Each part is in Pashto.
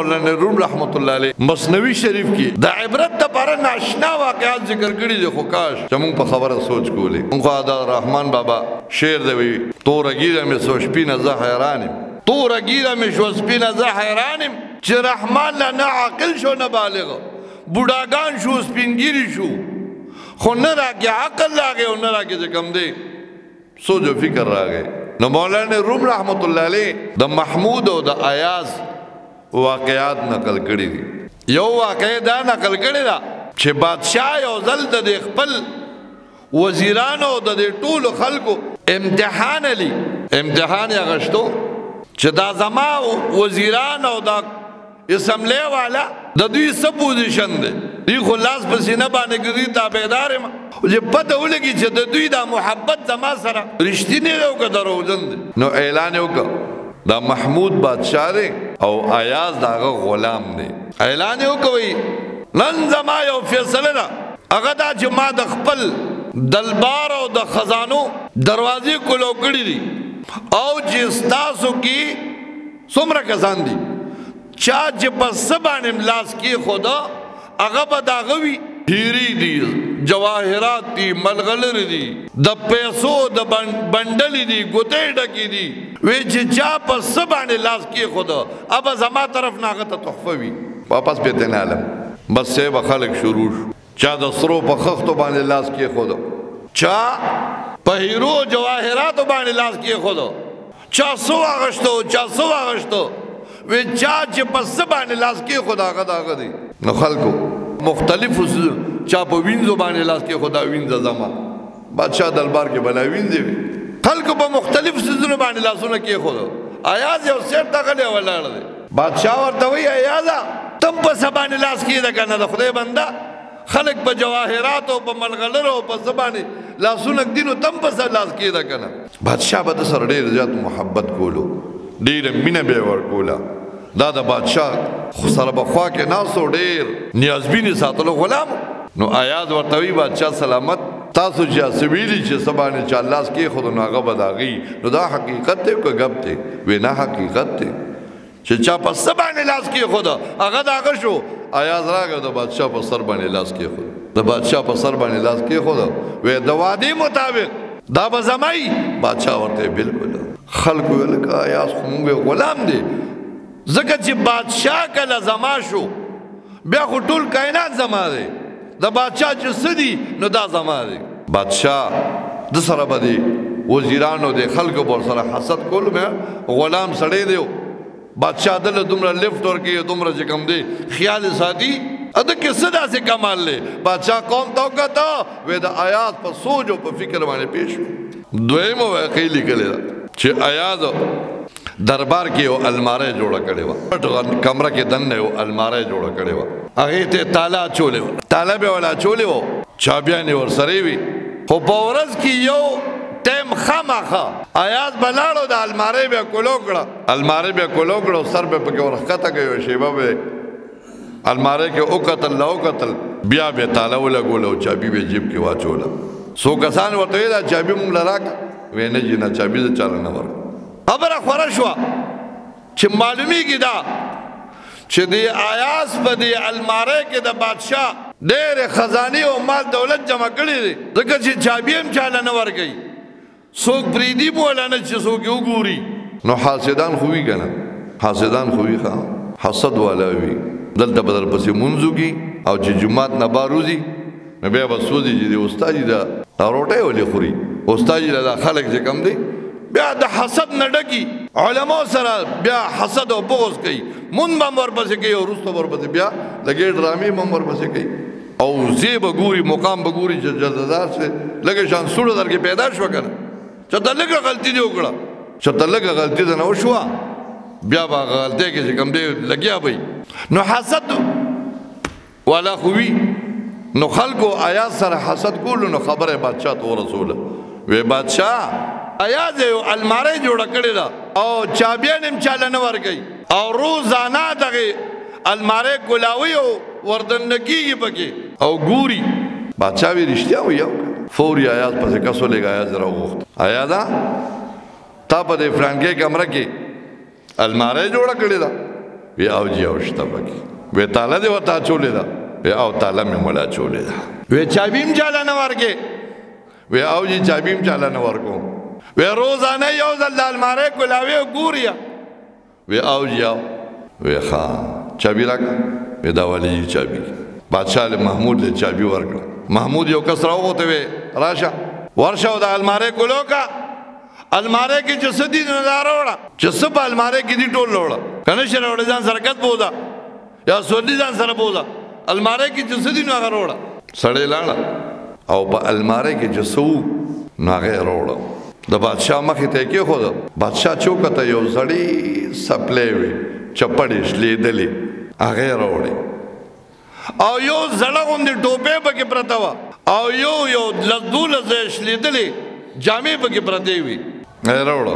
مولانا روم رحمت الله علیه مثنوی شریف کې د عبرت لپاره ناشنا واقعات ذکر کړي دي، خو کاش چې موږ په خبره سوچ کولې. موږ دا رحمان بابا شعر دی وی، توره ږیره مې سو سپینه زه حیران یم، توره ږیره مې شو سپینه زه حیران یم، چې رحمان له نه عاقل شو نه بالغ، بوډاګان شو سپینګیري شو، خو نه راکې عقل راغی او نه راکې چې کوم دی سوچ او فکر راغی. نو مولانا روم رحمت الله علیه د محمود او د ایاز واقعات نقل کړي دي. یو واقع دا نقل کړي دا چې بادشاہ یو ځل د خپل وزیرانو او د ټولو خلکو امتحان علی امتحان یې غشتو چې دا زما وزیران او دا اسمبلی والا د دوی څه پوزیشن دی، دوی خو لاس په سینه باندې ګرځي تابعدار یم، چې پته ولګي چې د دوی دا محبت زما سره رښتینی دی او که دروغجن دی. نو اعلان یې وکړ دا محمود بادشاہ دی او ایاز داغه غلام دی. اعلان یې وکوي نن زما یو فیصله ده، هغه دا چې ما د خپل دلبار او د خزانو دروازې کولو کړي دي، او چې ستاسو کې څومره کسان دي چا چې په څه باندې لاس کېښوده هغه به د هغه وي. هیرې دي، جواهرات دي، ملغلرې دي، د پیسو د بنډلې دي، ګوتې ډکې دي، وی چې چا په څه باندې لاس کېښوده هغه زما طرف نه هغه ته تحفه وي. واپس بیا ترې نه علم بس صاحب خلک شروع شو، چا د سرو په خښتو باندې لاس کېښوده، چا په هیرو جواهراتو باندې لاس کېښوده، چا څه واغښتو چا څه واغښتو، وی چا چې په څه باندې لاس کېښوده هغه د هغه دی. نو خلکو مختلفو چا په وینځو باندې لاس کېښوده، وینځه زما بادشاه دلبار کې بلا وینځې وي. خلکو په مختلفو څیزونو باندې لاسونه کېښودو. ایاز یو سیټ ته غلی ولاړ دی، بادشاه ورته وایي ایازه تم په څه باندې لاس کېږده که نه د خدای بنده، خلک په جواهراتو په ملغلرو او په څه باندې لاسونه ږدي نو تم په څه لاس کېږده که نه. بادشاه به ده سره ډېر زیات محبت کولو، ډېره مینه به یې ورکوله. دا د بادشاه خو سره به خوا کې ناست و، ډېر نیازبین یې ساتلو غلام. نو ایاز ورته وایي بادشاه سلامت، تاسو چې هسې ویلي چې څه باندې چا لاس کېښودو نو هغه به د هغې، نو دا حقیقت دی که ګپ دی؟ وی نه حقیقت دی چې چا په څه باندې لاس کېښوده هغه د هغه شو. ایاز راغی د بادشاه په سر باندې لاس کېښود، د بادشاه په سر باندې لاس کېښوده، وی د وعدې مطابق دا به زما وي. بادشاه ورته بالکل. خلکو ویل لکه ایاز خو مونږ غلام دی، ځکه چې بادشاه کله زما شو بیا خو ټول کائنات زما دی، د بادشاه چې څه دي نو دا زما دی. بادشاه د سره به دی وزیرانو د خلکو به ورسره حسد کولو، بیا غلام سړی دی، بادشاه دله دومره لفټ ورکوي دومره چې کوم دی خیال یې ساتي، ده کې څه داسې کمال دی. بادشاه قوم ته وکته وی د ایاز په سوچ او په فکر باندې پېښ شو. دویمه واقعې لیکلې ده چې ایاز دربار کې یو الماری جوړه کړې وه، پټ کمره کې دننه یو الماری جوړه کړې وه، هغې ته یې تاله اچولې وه، تاله به یې وله اچولې وه، چابیانې ورسرې وي، خو په ورځ کې یو ټایم خامخا ایاز به لاړو د المارۍ به یې کولو کړه، المارۍ به یې کولو کړه او سر به یې پکې ورښکته کړه، یوه شېبه به یې المارۍ کې وکتل له وکتل، بیا به یې تاله ولګوله او چابي به یې جیب کې واچوله. څو کسان ورته ویل دا چابي مونږ له راکړه، ویې نه جي نه چابي زه چاله نه ورکړم. خبره خوره شوه چې معلومیږي دا چې د ایاز په دې المارۍ کې د بادشاه ډېرې خزانې او مال دولت جمع کړي دي، ځکه چې چابي هم چاله نه ورکوي، څوک پرېږدي مو ولا نه چې څوک یې وګوري. نو حاسدان خو وي که نه، حاسدان خو وي، ښه حسد والا وي، دلته به درپسې مونځ وکړي او چې جومات نه بار وځي نو بیا به سوځي چې د استاد دا روټۍ ولې خوري، استاد له دا خلک چې کوم دی بیا د حسد نه ډکي علماو سره بیا حسد او بغض کوي، مونږ به هم ورپسې کوي او وروسته به ورپسې بیا لږې ډرامې به هم ورپسې کوي او زی به ګوري مقام به ګوري چې جزدار شي لږه شان سوړه درکې پیدا شوه که نه، چې ته لږه غلطي دې وکړه، چې ته لږه غلطي درنه وشوه بیا به هغه غلطۍ کې چې کوم دی لګیا به وي. نو حسد والا خو وي، نو خلکو ایاز سره حسد کولو، نو خبره یې بادشاه ته ورسوله، وی بادشاه ایاز یو المارۍ جوړه کړې ده او چابیان هم چاله نه ورکوي او روزانه دغې المارۍ کولاوي او وردننه کېږي پکې او ګوري. بادشاه وی رښتیا وایي؟ فوري ایاز پسې کس ولېږه، ایاز یې راوغوښت، ایازه تا په دې فلانکې کمره کې المارۍ جوړه کړې ده؟ وی او جی او شته پکې. وی تاله دې ورته اچولې ده؟ وی او تاله مې مولا اچولې ده. وی چابي هم چاله نه ورکې؟ وی او جی چابي هم چاله نه ورکوم. وی روزانه یو ځل د المارۍ کولاوې ګوري؟ وی او جی او. وی ښه چابي راکړه. وی دا ولې چابي؟ بادشاه له محمود له چابي ورکړه. محمود یو کس راوغوته، وی راشه ورشه او د المارۍ کولو کا، المارۍ کې چې څه دي نو دا راوړه، چې څه په المارۍ کې دي ټول راوړه، که نه شي راوړی ځان سره کت بوځه یا سورلي ځان سره بوځه، المارۍ کې چې څه دي نو هغه راوړه. سړی لاړه او په المارۍ کې چې څه وو نو هغه یې راوړه، د بادشاه مخې ته یې کېښوده. بادشاه چې وکته یو زړې څپلۍ وې، چپړې شلېدلې، هغه یې راوړې، او یو زړه غوندې ټوپۍ پکې پرته وه، او یو یو لس دولس ځایه شلېدلې جامې پکې پرتې وې، هغه یې راوړه.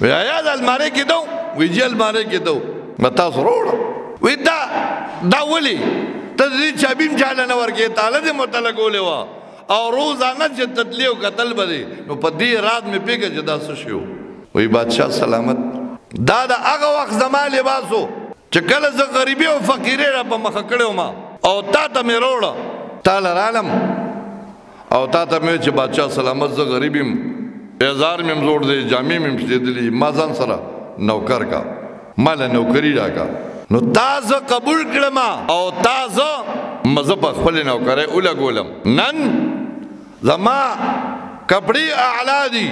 وی آیا د المارۍ کې ده؟ وی جي المارۍ کې ده. ما تاسو راوړه. وی دا دا ولې ته د دې چابي هم چاله نه ورکې، تاله دې مو ته لګولې وه او روزانه چې ته تلې او کتل به دې، نو په دې رات مې پېږه چې دا څه شی و. وی بادشاه سلامت، دا د هغه وخت زما لباس و چې کله زه غریبي او فقیري را په مخه کړی وم او تا ته مې راوړه، تا له رالم او تا ته مې چې بادشاه سلامت زه غریب یم، پیزار مې هم زوړ دی، جامې مې هم شلېدلي، ما ځان سره نوکر کا، ما له نوکري راکا، نو تا زه قبول کړم او تا زه مزه په خپلې نوکرۍ ولګولم. نن زما کپړې اعلی دي،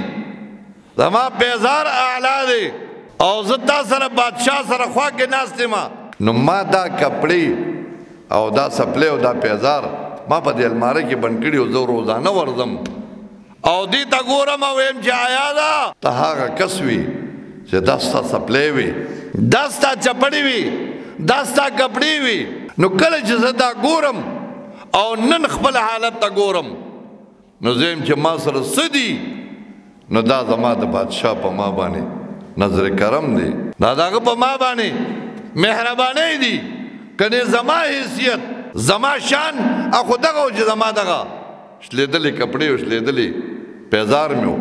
زما پیزار اعلی دی، او زه تا سره بادشاه سره خوا کې ناست یم. نو ما دا کپړې او دا څپلۍ او دا پیزار ما په دې المارۍ کې بند کړي او زه روزانه ورځم او دې ته ګورم او وایم چې آیا دا ته هغه کس وي چې دا ستا څپلۍ وي، دا ستا چپړې وي، دا ستا کپړې وي. نو کله چې زه دا ګورم او نن خپل حالت ته ګورم، نو زه یم چې ما سره څه دي، نو دا زما د بادشاه په ما باندې نظر کرم دی، دا د هغه په ما باندې مهربانۍ دي. کنې زما حیثیت، زما شان خو دغه و چې زما دغه شلېدلې کپړې او شلېدلې پیزار مې و.